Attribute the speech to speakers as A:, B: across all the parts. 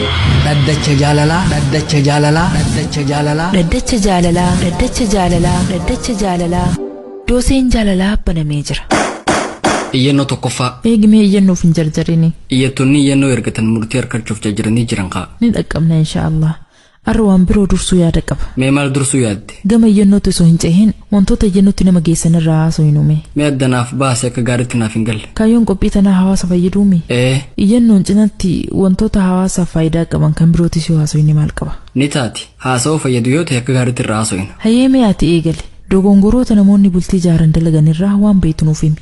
A: Dhaddacha jaalalaa. Dhaddacha jaalalaa. Dhaddacha jaalalaa.
B: Dhaddacha jaalalaa. Dhaddacha jaalalaa. Dhaddacha jaalalaa. Dooseen jaalalaa banamee jira.
C: Iyyannoo tokkoffaa.
D: Eegimee iyyannoof hin jarjarini.
C: Iyyattoonni iyyannoo ergatan murtii argachuuf jajjaranii jiran ka'a.
D: Ni dhaqqabna insha Allah. Arra waan biroo dursuu yaada qaba.
C: Mee maal dursuu yaadde?
D: Gama iyyannootti osoo hin cehin wantoota iyyannootti nama geessan irraa haasoo hin uume.
C: Mee addanaaf baase akka gaariitti naaf hin galle.
D: Kaayyoon qophii tanaa hawaasa fayyaduumi.
C: Ee,
D: Iyyannoon cinatti wantoota hawaasaaf faayidaa qaban kan birootis yoo haasofne maal qaba?
C: Ni taati. Haasa'uu fayyadu yoo ta'e akka gaariitti irraa haasofna.
D: Hayyee mee ati eegale. Dogongoroota namoonni bultii ijaaran dalagan irraa waan beektu nuuf himi.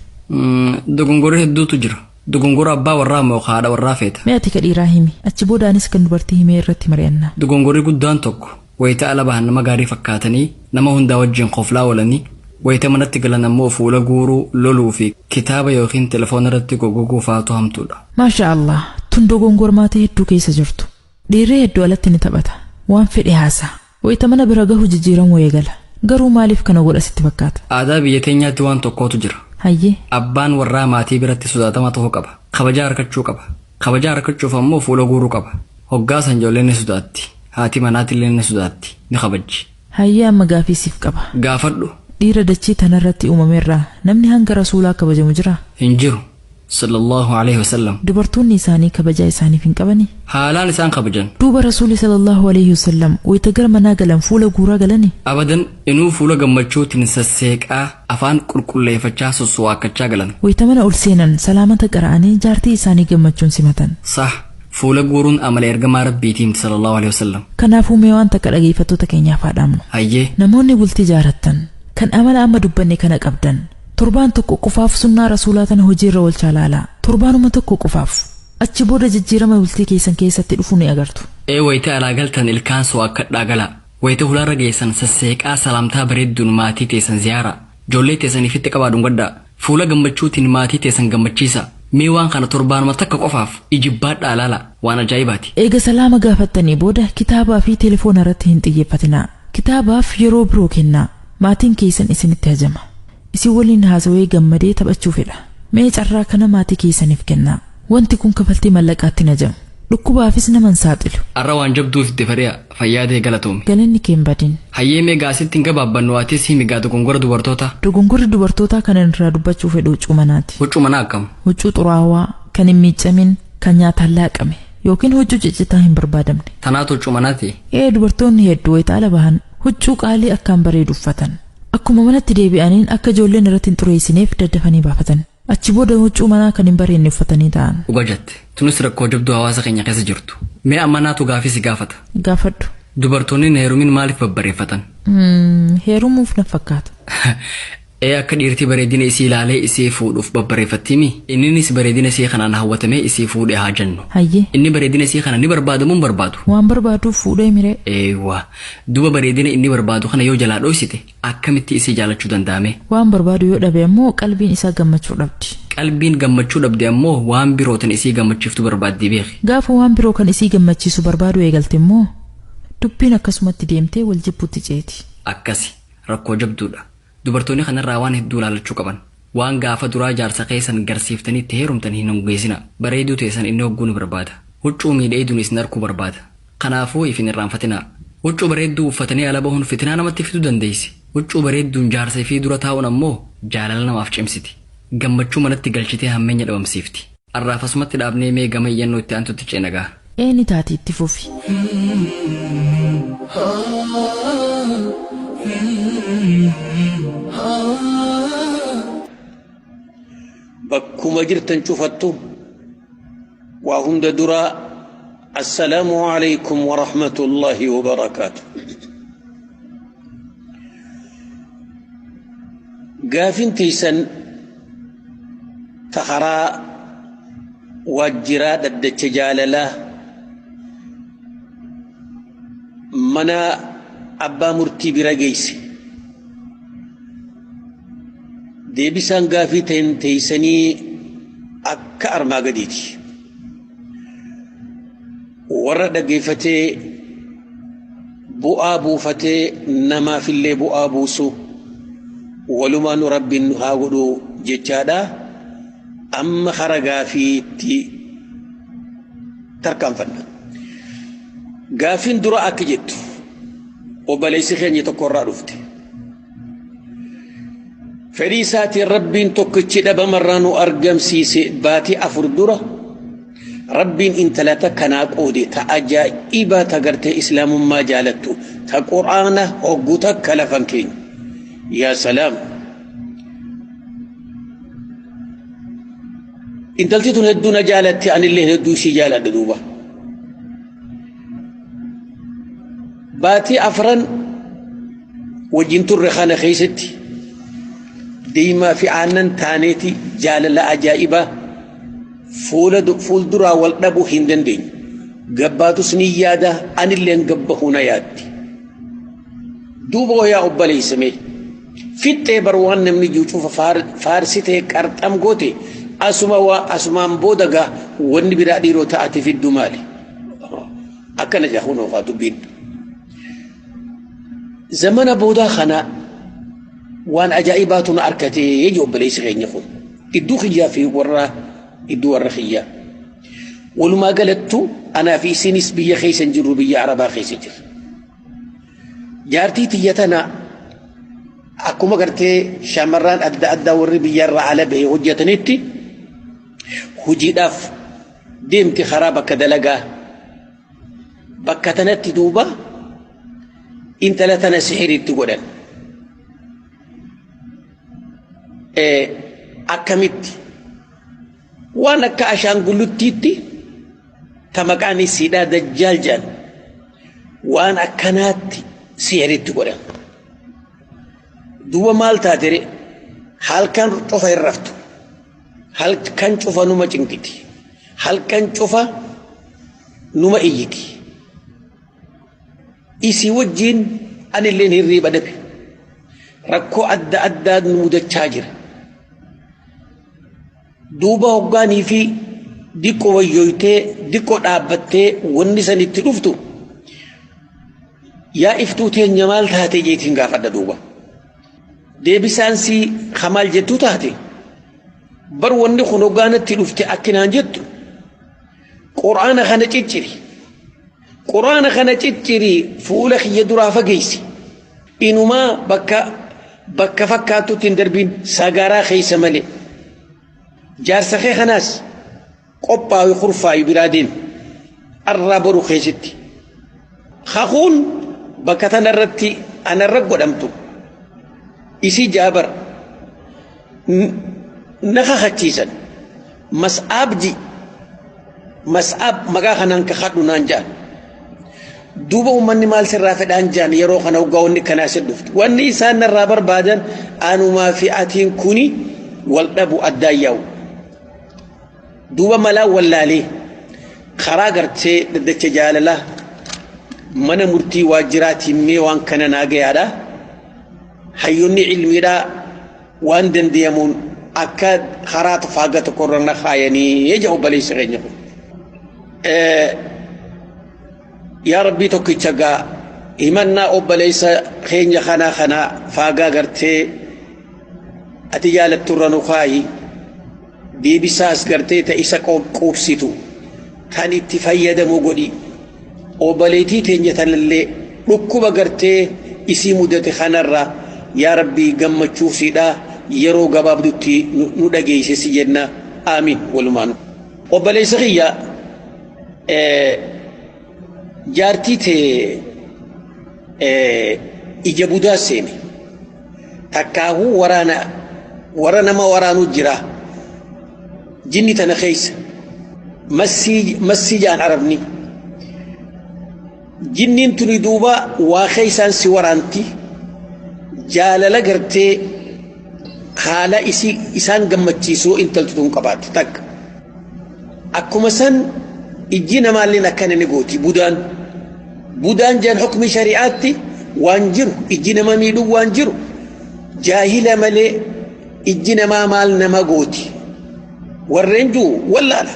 C: Dogongorri hedduutu jira. Dogongora abbaa warraa moo haadha warraa feeta?
D: Mee ati ka dhiiraa himi. Achi boodaanis kan dubartii himee irratti mari'anna.
C: Dogongorri guddaan tokko wayita ala bahan nama gaarii fakkaatanii nama hundaa wajjin koflaa oolanii wayita manatti galan ammoo fuula guuruu, loluu fi kitaaba yookiin telefoona irratti goggoguu faatu hamtuudha.
D: Maasha Allah, tun dogongora maatii hedduu keessa jirtu. Dhiirri hedduu alatti ni taphata. Waan fedhe haasa'a. Wayita mana bira gahu jijjiiramuu eegala. Garuu maaliif kana godha sitti fakkaata?
C: Aadaa biyya teenyaatti waan tokkootu jira.
D: Hayyee.
C: Abbaan warraa maatii biratti sodaatamaa ta'uu qaba. Kabajaa harkachuu qaba. Kabajaa harkachuuf ammoo fuula guuruu qaba. Hoggaa san ijoolleen ni sodaatti. Haati manaatillee ni sodaatti. Ni kabajji.
D: Hayyee amma gaafii siif qaba.
C: Gaafadhu.
D: Dhiira dachii tanarratti uumameerraa namni hanga rasuulaa kabajamu jiraa?
C: Hin jiru. Sallallahu alaihi wasallam.
D: Dubartoonni isaanii kabajaa isaaniif hin qabanii?
C: Haalaan isaan kabajan.
D: Duuba rasuulli sallallahu alaihi wasallam wayita gara manaa galan fuula guuraa galani?
C: Abadan inuu fuula gammachuutiin sasseeqaa afaan qulqulleeffachaa sosso'aakkachaa galan.
D: Wayita mana ol seenan salaamata qara'anii jaartii isaanii gammachuun simatan.
C: Sah fuula guuruun amala ergamaa rabbiitiin sallallahu alaihi wasallam.
D: Kanaafuu mee waan takka dhageeffattoota keenyaaf haa dhaamnu.
C: Hayyee.
D: Namoonni bultii jaarattan kan amala amma dubbanne kana qabdan torbaan tokko qofaaf sunnaa rasuulaa tana hojiirra oolchaa laalaa. Torbaanuma tokko qofaaf. Achi booda jijjiirama bultii keessan keessatti dhufu ni agartu.
C: Ee wayita alaa galtan ilkaan so'aakkadhaa galaa. Wayita hulaarra geessan sasseeqaa salaamtaa bareedduun maatii teessan ziyaara. Ijoollee teessan ifitti qabaa dhungadhaa. Fuula gammachuutiin maatii teessan gammachiisa. Mee waan kana torbaanuma takka qofaaf ijibbaadhaa laala. Waan ajaa'ibaati.
D: Eega salaama gaafattanii booda kitaabaa fi telefoona irratti hin xiyyeeffatinaa. Kitaabaaf yeroo biroo kennaa. Maatiin keessan isinitti hajama. Isin waliin haasawee gammadee taphachuu fedha. Mee carraa kana maatii keessaniif kennaa. Wanti kun kafaltii mallaqaatti hin hajamu. Dhukkubaafis nama hin saaxilu.
C: Arra waan jabduuf itti fedhiya fayyaa ta'e galatoomi.
D: Galanni kee hin badin.
C: Hayyee mee gaasitti hin gabaabbannu atis himi gaa dogongora dubartoota.
D: Dogongorri dubartootaa kan irraa dubbachuu fedhu huccuu manaati.
C: Huccuu manaa akkam?
D: Huccuu xuraawaa, kan hin miiccamin, kan nyaataan laaqame yookiin huccuu ciccitaa hin barbaadamne.
C: Tanaatu huccuu manaati?
D: Ee dubartoonni hedduu wayita ala bahan huccuu qaalii akkaan bareedu uffatan. Akkuma manatti deebi'aniin akka ijoolleen irratti hin xureessineef daddafanii baafatan. Achi booda huccuu manaa kan hin bareedne uffatanii taa'an.
C: Dhuga jette. Tunis rakkoo jabduu hawaasa keenya keessa jirtu. Mee amma naatu gaafii si gaafata.
D: Gaafadhu.
C: Dubartoonni hin heerumin maaliif babbareeffatan?
D: Heerumuuf na fakkaata.
C: Ee akka dhiirti bareedina isii ilaalee isii fuudhuuf babbareeffattimi. Inninis bareedina isii kanaan hawwatamee isii fuudhee haa jennu.
D: Hayyee.
C: Inni bareedina isii kana ni barbaada moo hin barbaadu?
D: Waan barbaaduuf fuudhee miree.
C: Eewwa. Duba bareedina inni barbaadu kana yoo jalaa dhoysite akkamitti isii jaalachuu danda'ame?
D: Waan barbaadu yoo dhabe ammoo qalbiin isaa gammachuu dhabdi.
C: Qalbiin gammachuu dhabde ammoo waan birootiin isii gammachiiftu barbaaddii beeki.
D: Gaafa waan biroo kan isii gammachiisu barbaadu eegalte immoo dubbiin akkasumatti deemtee wal jibbuutti ceeti.
C: Akkasi rakkoo jabduudha. Dubartoonni kanarraa waan hedduu ilaalachuu qaban. Waan gaafa duraa jaarsa keessan garsiiftanii itti heerumtan hin hongeessina. Bareeduu teessan inni hogguu ni barbaada. Huccuu miidhagduun isin arguu barbaada. Kanaafuu ifin irraanfatinaa. Huccuu bareedduu uffatanii ala bahuun fitinaa namatti fiduu dandeessi. Huccuu bareedduun jaarsa ifii dura taa'uun ammoo jaalala namaaf cimsiti. Gammachuu manatti galchitee hammeenya dhabamsiifti. Arraaf asumatti dhaabnee mee gama iyyannoo itti aantutti ceena.
D: Eeni taati itti fufi.
E: Bakkuma jirtan cufattu waa hunda duraa assalaamu alaykum wa rahmatullaahi wa barakaatu. Gaafin teessan ta karaa waajjiraa dhaddacha jaalalaa mana abbaa murtii bira geesse. Deebisaan gaafii ta'in teessanii akka armaa gadiiti. Warra dhaggeeffatee bu'aa buufatee namaafillee bu'aa buusu walumaa nu rabbiin nu haa godhu jechaadha. Amma kara gaafiitti tarkaanfanna. Gaafiin dura akka jettu obboleessi keenya tokkorraa dhufte. Fedhii isaatiin Rabbiin tokkichi dhabamarraa nu argamsiise baatii 4 dura Rabbiin intala takkanaa qoode ta ajaa'ibaa ta gartee islaamummaa jaalattu ta quraana hoggu takka lafan keenya. Yaa salaam! Intalti tun hedduu na jaalatti anillee hedduu ishii jaaladha duuba. Baatii 4 wajjin turre kana keessatti deemaa fi aannan taaneeti jaalala ajaa'ibaa fuulduraa wal dhabuu hin dandeenyu. Gabbaatus ni yaada anilleen gabbahuu na yaaddi. Duuba yaa obboleessamee fixxee bar waan namni jiru cufa faarsitee qarxam goote asuma waa asumaan booda gaa wanni biraa dhiiroo ta'ate fiddu maali? Akkana jaahuun oofaa dubbiin. Zamana boodaa kana waan ajaa'ibaatu na arkatee ejji obboleessi keenya kun. Iddoo kiyyaa fi warra iddoo warra kiyyaa. Walumaa galattu anaa fi isinis biyya keessa hin jirru biyya Arabaa keessa jirra. Jaartii tiyya tana akkuma gartee shamarraan adda addaa warri biyyarraa ala bahee hojjetanitti hojiidhaaf deemti karaa bakka dalagaa. Bakka tanatti duuba intala tana sihiriitti godhan. Akkamitti waan akka ashaanguluttiitti ta maqaan isiidhaa dajjaal jedhan waan akkanaatti sihiriitti godhan. Duuba maal taatere halkan cufa hin raftu. Halkan cufa numa cinqiti. Halkan cufa numa iyyiti. Isii wajjin anilleen hirriiba dhabe. Rakkoo adda addaa nu mudachaa jira. Duuba hoggaanii fi diqqoo wayyoytee diqqoo dhaabbattee wanni san itti dhuftu yaa iftuu teenya maal taate jeetiin gaafadha duuba. Deebisaan sii kamaal jettuu taate bar wanni kun hoggaanatti dhufte akkinaan jettu quraana kana cicciri. Quraana kana cicciri fuula kiyya duraa fageessi. Inumaa bakka fakkaattutti hin darbiin sagaraa keessa malee. Jaarsa kee kanaas qophaayu kurfaayu biraa deemi. Arraa boru keessatti. Kakuun bakka tanarratti anarra godhamtu. Isii jaabar na kakachiisan. Mas'aab ji. Mas'aab maqaa kanaan kakadhu naan jaan. Duuba uummanni maal sirraa fedhaan jaan yeroo kana hoggaa wanni kanaa si dhuftu. Wanni isaan narraa barbaadan anumaa fi atiin kuni wal dhabu addaan yaa'u. Duuba malaa wallaalee karaa gartee daddacha jaalalaa mana murtii waajjiraatiin mee waan kana naa gayaadha. Hayyoonni ilmiidhaa waan dandeemuun akka karaa faaga tokkorra na kaayanii ija obboleessa keenya kun. Yaa Rabbii tokkicha gaa himannaa obboleessa keenya kanaa kana faagaa gartee ati jaalatturra nu kaayi deebisaas gartee ta isa quubsitu tan itti fayyadamu godhi obboleettii teenya tanallee dhukkuba gartee isii mudate kanarra yaa Rabbii gammachuusiidha yeroo gabaabdutti nu dhageesse si jenna aamiin walumaanu. Obboleessa kiyya jaartii tee ija budaa seene takkaahuu waraana warra nama waraanuu jira jinni tana keessa massii jaan arabni jinniin tuni duuba waa keeysaan si waraanti jaalala gartee haala isii isaan gammachiisuu intaltu tun qabaate takka akkuma san ijji namaalleen akkana ni gooti budaan budaan jaan hukmi shari'aatti waan jiru ijji nama miidhuu waan jiru jaahila malee ijji namaa maal nama gooti warreen jiru wallaala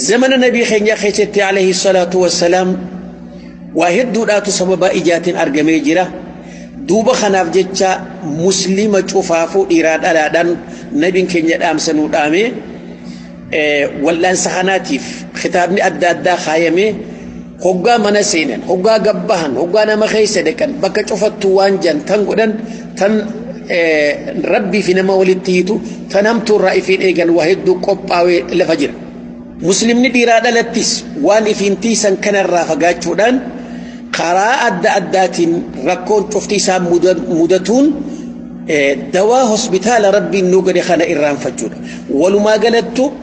E: zamana nabii keenya keessatti alayhi salaatu wassalaam waa hedduudhaatu sababa ijaatiin argamee jira duuba kanaaf jecha muslima cufaafuu dhiiraa dhalaadhaan nabiin keenya dhaamsanuu dhaamee wal'aansa kanaatiif kitaabni adda addaa kaayamee Hoggaa mana seenan, hoggaa gabbahan, hoggaa nama keessa dhaqan, bakka cufattu waan jan tan godhan, tan rabbii fi nama walitti hiitu, tan hamtuu irraa ifiin eegan waa hedduu qophaa'ee lafa jira. Muslimni dhiiraa dhalattis waan ifiin tiisan kanarraa fagaachuudhaan karaa adda addaatiin rakkoon cufti isaa mudatuun dawaa hospitaala rabbiin nuu gade kana irraanfachuudha. Walumaa galattu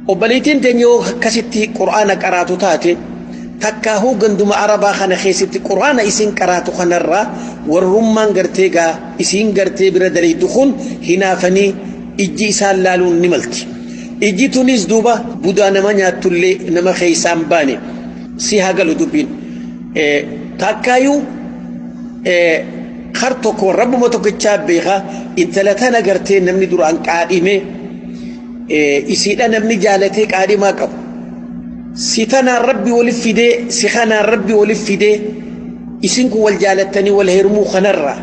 E: obboleettiin teenya yoo akkasitti qura'aana qaraatu taate, takkaahuu ganduma arabaa kana keessatti qura'aana isin qaraatu kanarraa warrummaan gartee gaa isiin gartee bira daleeytu kun hinaafanii ijji isaan laaluun ni malti. Ijji tunis duuba budaa nama nyaattullee nama keessaan baane si haa galu dubbiin. Takkaayyuu kar tokko rabbuma tokkichaa beekaa intala tana gartee namni duraan qaadhimee isiidha namni jaalatee qaadhimaa qabu. Si tanaan rabbi walif fidee, si kanaan rabbi walif fidee, isin kun wal jaalattanii wal heerumuu kanarraa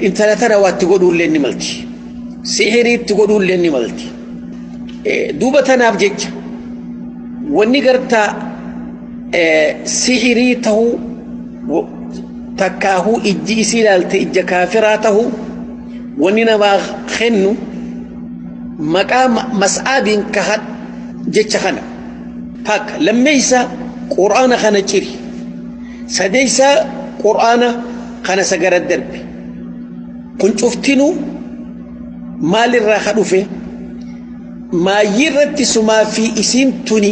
E: intala tana waatti godhuullee ni malti. Sihirii itti godhuullee ni malti. Duuba tanaaf jecha wanni gartaa sihirii tahuu, takkaahuu ijji isii ilaalte ija kaafiraa tahuu, wanni namaa kennu maqaa mas'aabiin kahan jecha kana. Takka lammeessa qur'aana kana ciri, sadeessa qur'aana kana sagara darbe. Kun cuftinuu maalirraa ka dhufe? Maayyii irratti sumaa fi isiin tuni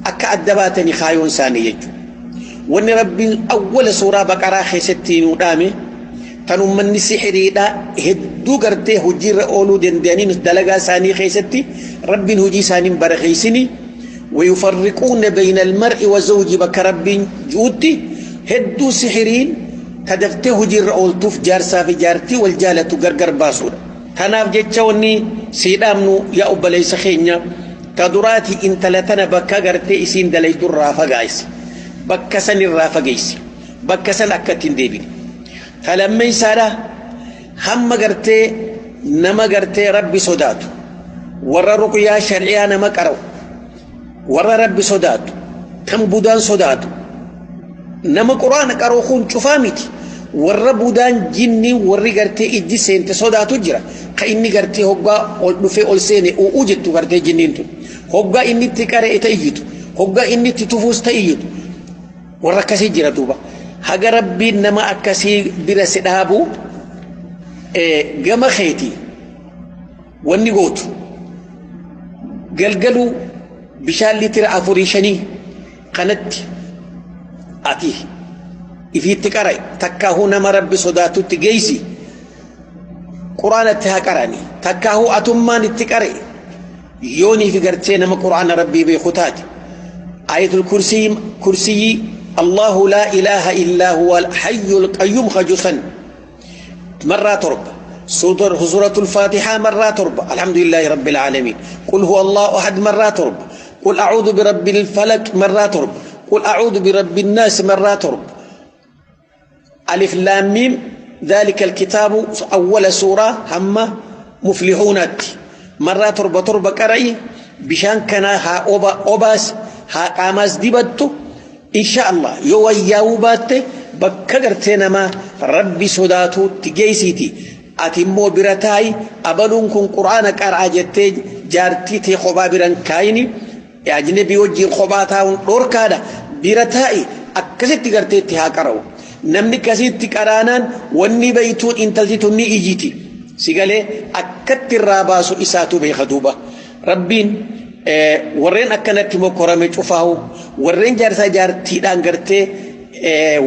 E: akka adda baatanii kaayoon isaanii jechuudha. Wanni rabbiin awwala suuraa baqaraa keessatti nuu dhaame, tan ummanni sihiriidha hedduu gartee hojiirra ooluu danda'anii dalagaa isaanii keessatti rabbiin hojii isaanii barakeessini, ويفرقون بين المرء وزوجه bakka rabbiin juutti hedduu sihiriin tadaftee hojiirra ooltuuf jaarsaa fi jaartii wal jaalatu gargar baasuudha. Kanaaf jecha wanni sii dhaamnu, yaa obboleessa keenya, ta duraati intala tana bakka gartee isiin dalaytu irraa fagaaysi. Bakka san irraa fageessi. Bakka san akka ittiin deebine. Ta lammeessaadha, hamma gartee nama gartee rabbi sodaatu, warra ruqyaa shari'aa nama qara'u, warra rabbi sodaatu, tan budaan sodaatu, nama quraana qaroo kun cufaa miti, warra budaan jinni warri gartee ijji seente sodaatu jira. Ka inni gartee hoggaa ol dhufee ol seene u'uu jettu gartee jinniin tun, hoggaa inni itti qara'e ta iyyitu, hoggaa inni itti tufuus ta iyyitu, warra akkasii jira. Duuba haga rabbiin nama akkasii bira si dhaabu, gama keetii wanni gootu galgaluu bishaan liitira 4 5 kanatti ati ifiitti qara'e, takkaahuu nama rabbi sodaatutti geessi, quraanatti haa qarani, takkaahuu atummaan itti qara'e. Yoonii fi gartee nama quraana rabbii beeku taate, ayatul kursiyii الله لا إله إلا هو الحي القيوم خجسا مرة 7، سورة الفاتحة مرة 7، الحمد لله رب العالمين، قل هو الله أحد مرة 7، قل أعوذ برب الفلق مرة 7، قل أعوذ برب الناس مرة 7، ألف لام ميم ذلك الكتاب أول سورة هم مفلحونات مرة 7 7 قرأي. Bishaan kana haa obaas, haa qaamaas dibattu. Insha Allah yoo wayyaa'uu baatte, bakka gartee nama rabbi sodaatuutti geessiiti. Ati immoo bira taa'i. Abaluun kun quraana qara'aa jettee jaartii tee kophaa biran kaayini. Ajnabii wajjin kophaa taa'uun dhorkaadha. Bira taa'i, akkasitti gartee itti haa qara'u. Namni akkasitti qaraanaan wanni baytuun intalti tun ni iyyiti. Si galee akkatti irraa baasu isaatu beeka. Duuba rabbiin warreen akkanatti mokkorame cufaahu, warreen jaarsaa jaartiidhaan gartee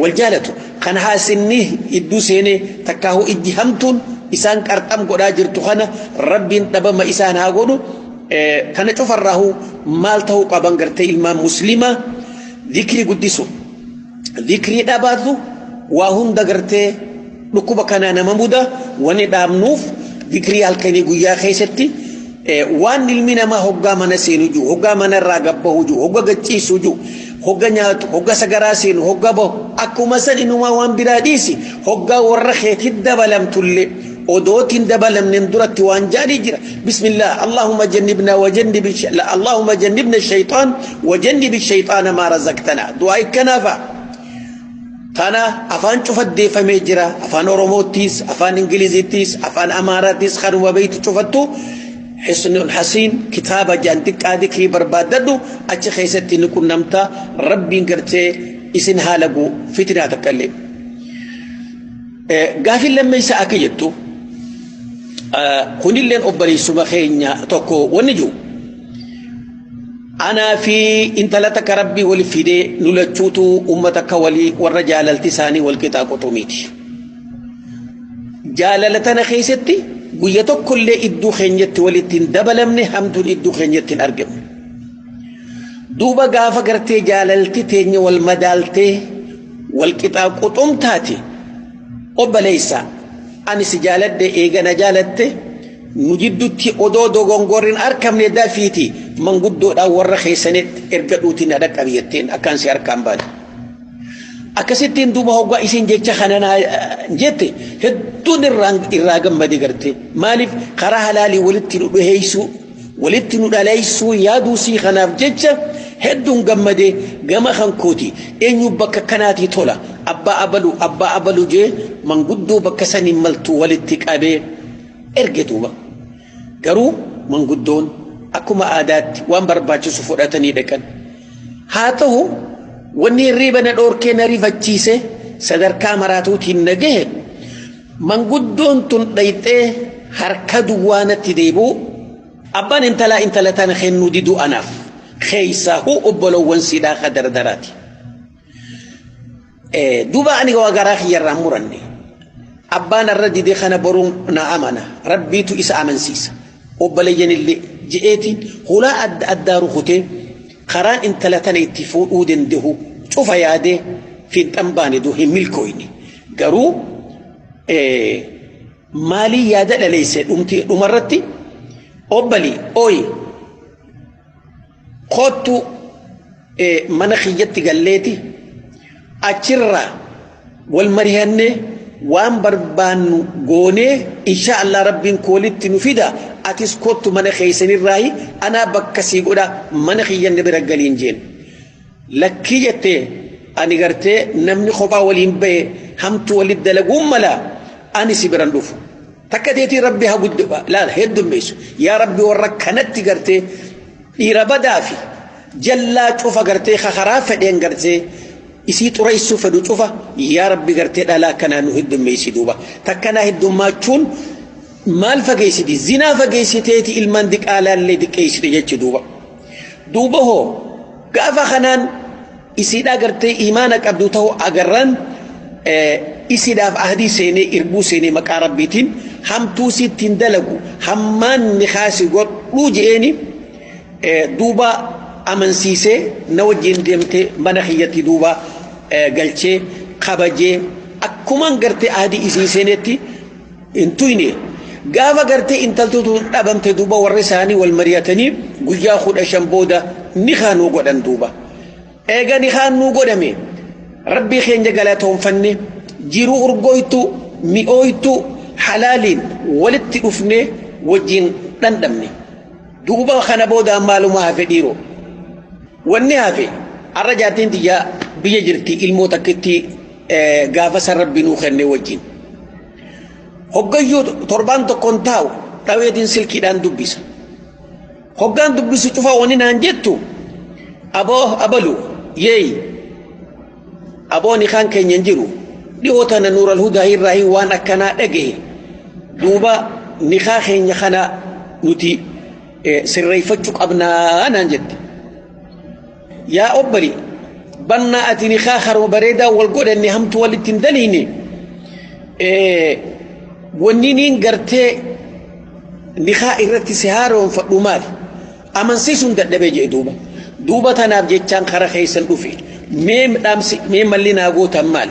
E: wal jaalatu kan haasinni idduu seenee takkaahuu ijji hamtuun isaan qarxam godhaa jirtu kana rabbiin dhabama isaan haa godhu. Kana cufarraahuu maal ta'uu qaban gartee ilmaan muslimaa? Dhikrii guddisu. Dhikrii dhabaatu waa hunda gartee dhukkuba kanaa nama muda. Wanni dhaabnuuf dhikrii halkanii guyyaa keessatti, waan ilmi namaa hoggaa mana seenu jiru, hoggaa mana irraa gabbahu jiru, hoggaa gacciisu jiru, hogga nyaatu, hogga sagaraa seenu, hogga bahu, akkuma san inumaa waan biraa dhiisi, hoggaa warra keetti dabalamtullee Odootiin dabalamneen duratti waan jaanii jira. Bismillah, Allahumma jannibna wa jannibi, Allahumma jannibna shaytaan wa jannibi shaytaana maa razaqtana. Du'aa ikkanaafa. Tana afaan cufaddeeffamee jira. Afaan Oromoottis, afaan Ingilizittis, afaan Amaaraattis kanuma beeytu cufattu. Hisnul Hasiin kitaaba jaan xiqqaa dikrii barbaaddadhu, achi keessatti ni qunnamta. Rabbiin gartee isin haala guu fitinaa takka illee. Gaafin lammeessa akka jettu, kunilleen obboleessuma keenya tokko wanni jiru. Anaa fi intala takka rabbii wal fidee, nu lachuutu uummata akka walii warra jaalalti isaanii wal qixaa qoxumiiti. Jaalala tana keessatti guyya tokkollee iddoo keenyatti walitti hin dabalamne, hamtuun iddoo keenyatti hin argamne. Duuba gaafa gartee jaalalti teenya wal madaaltee wal qixaa quxum taate, obboleessa, ani si jaaladhe, eegana jaalatte, nu jidduutti odoo dogongorriin argamne dafiiti manguddoodhaan warra keessanitti erga dhuutiin na dhaqqabi jetteen akkaan si harkaan baane. Akkasittiin duuba hoggaa isin jecha kana naa jette, hedduun irraa gammade garte. Maaliif? Karaa halaalii walitti nu dhiheessuu, walitti nu dhaleessuu yaaduu sii kanaaf jecha hedduun gammade. Gama kan kooti eenyu bakka kanaatii tola, abbaa abalu, abbaa abalu jee manguddoo bakka saniin maltu walitti qabee erge. Duuba garuu manguddoon akkuma aadaatti waan barbaachisu fudhatanii dhaqan. Haa ta'u, wanni hirriiba na dhoorkee na rifachiise, sadarkaa maraatuutiin na gahe, manguddoon tun dhayxee harka duwwaa natti deebi'u, abbaan intalaa intala tana kennuu diduu anaaf, keessaa huu obbolowwan siidhaa ka dardaraati. Duuba ani waa garaa kiyyarraa muranne. Abbaan irra dide kana boruun na amana. Rabbiitu isa amansiisa. Obboleeyyan illee je'eetiin hulaa adda addaa rukutee karaan intala tana itti fuudhuu danda'u cufa yaadee fiinxan baane duu hin milkooyne. Garuu maalii yaada dhaleesse dhumarratti, obbali ooyi koottu mana kiyyatti galleeti achirraa wal marihannee waan barbaannu goonee, insha Allah rabbiin koolitti nu fida, atis kottu mana keessanirraayi, anaa bakka sii godha, mana kiyyanne bira galiin jeen. Lakkii jettee, ani gartee namni kophaa waliin bahe hamtuu walitti dalaguun mala, ani si biran dhufu. Takka teetii rabbi haa guddu laala heddummeessu. Yaa rabbi, warra kanatti gartee dhiira badaa fi jallaa cufa gartee karaa fedheen gartee isii xureessuu fedhu cufa, yaa rabbi, gartee dhalaa akkanaa nu heddummeessi. Duuba takkanaa heddummachuun maal fageessiti? Zinaa fageessiteeti ilmaan diqaalaallee diqqeessite jechi. Duuba hoo gaafa kanaan isiidhaa gartee imaana qabdu ta'uu agarraan, isiidhaaf ahdii seenee, irbuu seenee, maqaa rabbiitiin hamtuu sitti hin dalagu hammaan ni kaasi godhuu je'eeni. Duuba amansiisee na wajjin deemtee mana kiyyatti duuba galchee kabajee, akkumaan gartee ahdii isii seenetti hin tuyne. Gaafa gartee intaltuutu dhabamte, duuba warri isaanii wal mari'atanii guyyaa 15 booda ni kaanuu godhan. Duuba eega ni kaanuu godhame, rabbii keenya galatoonfanne, jiruu urgooytu mi'ooytu halaaliin walitti dhufne wajjin dhandhamne. Duuba kana booda maaluma hafe dhiiroo? Wanni hafe, har'a jaartiin tiyyaa biyya jirti, ilmoo takkitti gaafa san rabbi nuu kenne wajjin. Hoggayyuu torbaan tokkoon taa'u dhaweetiin silkiidhaan dubbisa. Hoggaan dubbisu cufa wani naan jettu, aboo abalu yeey, aboo nikaan keenya hin jiru, dhiyoo tana Nuural Hudaa irraa waan akkanaa dhagahe, duuba nikaa keenya kana nuti sirreeffachuu qabnaa naan jette. Yaa obbali, bannaa ati nikaa haruma bareedaa wal godhanne hamtuu walitti hin daliine, wanni niin gartee nikaa irratti si haaroonfadhu maali? Amansiisuun dadhabee jee duuba. Duuba tanaaf jechaan kara keessan dhufe, mee dhaamsi, mee malli naa gootan maali?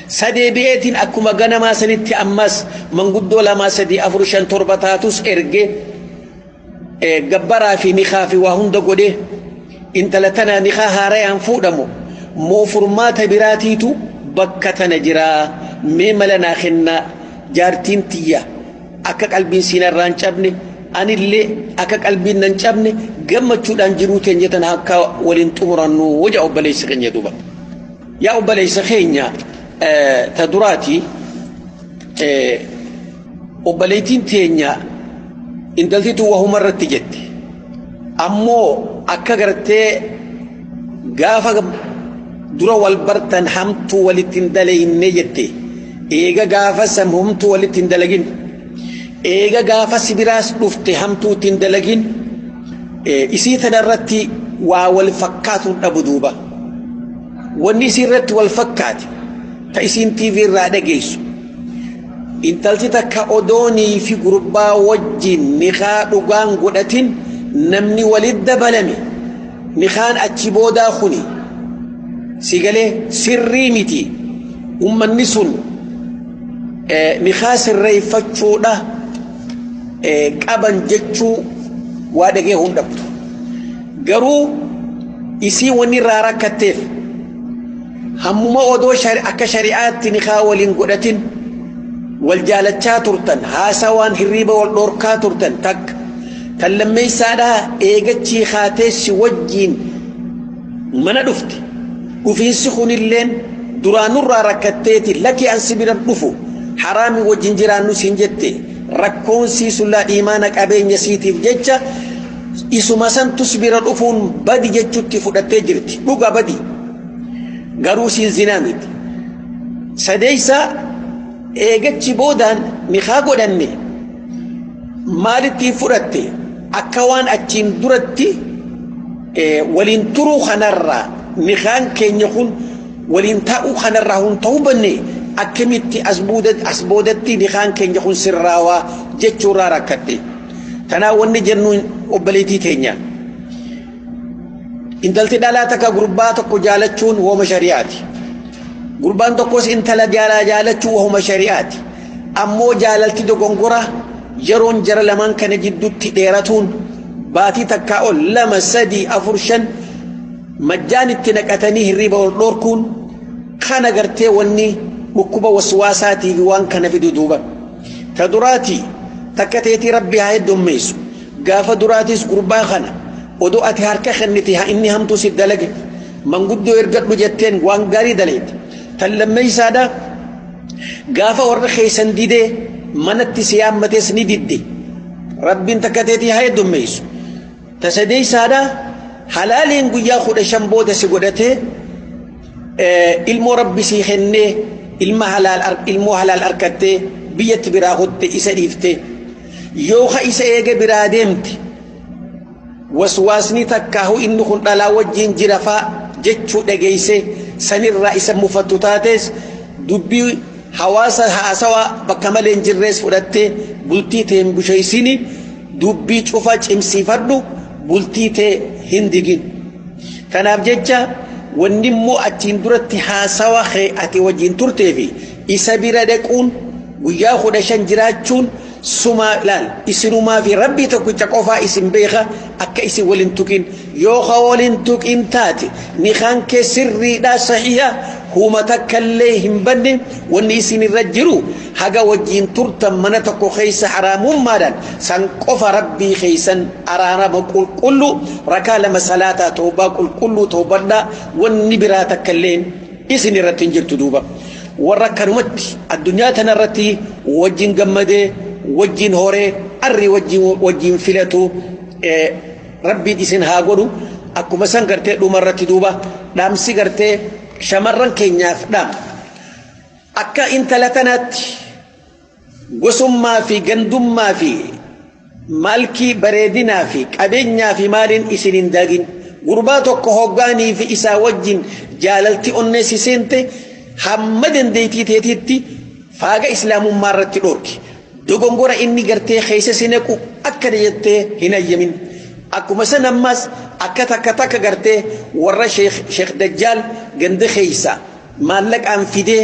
E: Sadeebi'eetiin akkuma ganamaa sanitti ammas manguddoo lama, sadii, afur, shan, torba taatus ergee gabbaraa fi nikaa fi waa hunda godhee intala tana nikaa haarayaan fuudhamu moo furmaata biraatiitu bakka tana jiraa? Mee mala naa kennaa, jaartiin tiyya. Akka qalbiin siinarraa hin cabne, anillee akka qalbiin nan cabne, gammachuudhaan jiruu teenya tana akka waliin xumurannu waja obboleessa keenya duuba. Yaa obboleessa keenya, ta duraati obboleettiin teenya intaltitu wahuma irratti jette. Ammoo akka gartee gaafa dura wal bartan hamtuu walitti hin dalayne jette. Eega gaafa san hamtuu walitti hin dalagin. Eega gaafa sibiraas dhufte hamtuu itti hin dalagin. Isii tana irratti waa wal fakkaatu dhabu duuba. Wanni isii irratti wal fakkaate ta isiin TV irraa dhageessu. Intalti takka odoonii fi gurbaa wajjin nikaa dhugaan godhatin namni walitti dabalame nikaan achi boodaa kuni sigalee sirrii miti. Ummanni sun nikaa sirreeffachuudha qaban jechuu waa dhagee hin dhabdu. Garuu isii wanni irraa rakkatteef hammuma odoo akka shari'aatti nikaa waliin godhatin wal jaalachaa turtan, haasawaan hirriiba wal dhorkaa turtan takka. Tan lammeessaadhaa eegachii kaateessi wajjiin mana dhufte. Dhufiinsi kunilleen duraanurraa rakkatteeti lakki an si bira dhufu haraami wajjin jiraannu siin jette. Rakkoon sii sullaa imaana qabeenya siitiif jecha isuma santu si bira dhufuun badi jechutti fudhattee jirti. Dhuga badi. Garuu siin zinaa miti. Sadeessa eegachi boodaan nikaa godhanne maalitti fudhatte akka waan achiin duratti waliin turuu kanarraa nikaan keenya kun waliin taa'uu kanarraa hun ta'uu banne akkamitti as boodatti nikaan keenya kun sirraawaa jechuurraa rakkatte. Tanaa wanni jennuun obboleettii teenya. Intalti dhalaa takka gurbaa tokko jaalachuun wooma shari'aati. Gurbaan tokkos intala jaalachuun wooma shari'aati. Ammoo jaalalti dogongora yeroon jara lamaan kana jidduutti dheeratuun baatii takkaa ol 2 3 4 5 majjaan itti naqatanii hirriiba ol dhorkuun kana gartee wanni dhukkuba waswaasaatii fi waan kana fidu duuba. Ta duraatii takka teetii rabbi haa heddummeessu. Gaafa duraatis gurbaa kana odoo ati harka kennite haa inni hamtuu si dalage manguddoo ergadhu jetteen waan gaarii daleeti. Tan lammeessaadha gaafa warra keessan didee manatti si yaammates ni didde. Rabbiin takka teetii haa heddummeessu. Ta sadeessaadha halaaliin guyyaa 15 booda si godhatee ilmoo rabbi si kennee ilma halaal ilmoo halaal harkattee biyyatti biraa hotte isa dhiifte yoo ka isa eega biraa deemte waswaasni takkaahu inni kun dhalaa wajjin jira faa jechuu dhageeyse sanirraa isa mufattu taates dubbii hawaasa haasawaa bakka malee hin jirrees fudhattee bultii tee hin busheessini dubbii cufa cimsiifadhu bultii tee hin digin. Kanaaf jecha wanni immoo achiin duratti haasawa kee ati wajjin turtee fi isa bira dhaquun guyyaa 15 jiraachuun suma laal isinumaa fi rabbii tokkicha qofaa isin beeka akka isin waliin tuqin yoo ka waliin tuqin taate nikaan kee sirriidhaa sahiha huma takkallee hin banne wanni isin irra jiru haga wajjin turtan mana tokko keessa haraamummaadhaan san qofa rabbii keessan araarama qulqullu rakaa 2 salaataa toobaa qulqulluu toobadhaa wanni biraa takkallee isin irratti hin jirtu duuba. Warra akkanumatti addunyaa tanarratti wajjin gammadee wajjin horee arri wajjin filatu rabbiin isin haa godhu. Akkuma san gartee dhumarratti duuba dhaamsi gartee shamarran keenyaaf dhaam akka intala tanaatti gosummaa fi gandummaa fi maalkii bareedinaa fi qabeenyaa fi maaliin isin hin daagin. Gurbaa tokko hoggaanii fi isaa wajjin jaalalti onnee si seente hamma dandeettii teetiitti faaga islaamummaa irratti dhorki. Dogongora inni gartee keessa si naqu akkana jettee hin ayyamin. Akkuma san ammas akka takka takka gartee warra Sheekh Dajjaal ganda keessa maallaqaan fidee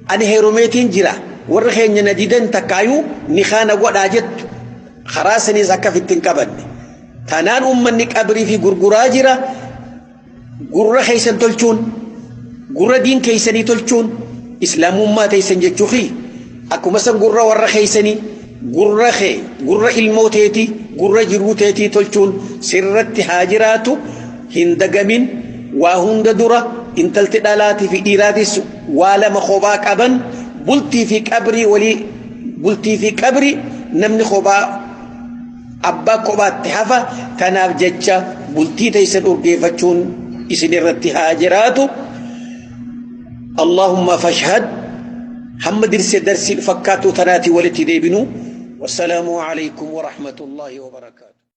E: ani heerumeetiin jira warra keenya na didan takkaayuu ni kaana godhaa jettu karaa saniis akka fitti hin qabanne. Tanaan uummanni qabrii fi gurguraa jira gurra keessan tolchuun gurra diin keessanii tolchuun islaamummaa teessan jechuufi akkuma san gurra warra keessanii Gurra kee, gurra ilmoo teetii, gurra jiruu teetii tolchuun sirratti haa jiraatu. Hin dagamin, waa hunda dura intalti dhalaatii fi dhiiraatis waa lama kophaa qaban, bultii fi qabrii walii. Bultii fi qabrii namni kophaa abbaa kophaatti hafa. Tanaaf jecha bultii teessan urgeeffachuun isin irratti haa jiraatu. Allahumma fashhad, hamma dirsee darsii fakkaattuu tanaatii walitti deebinu. Wassalaamu alaykum wa rahmatullahi wa barakaatu.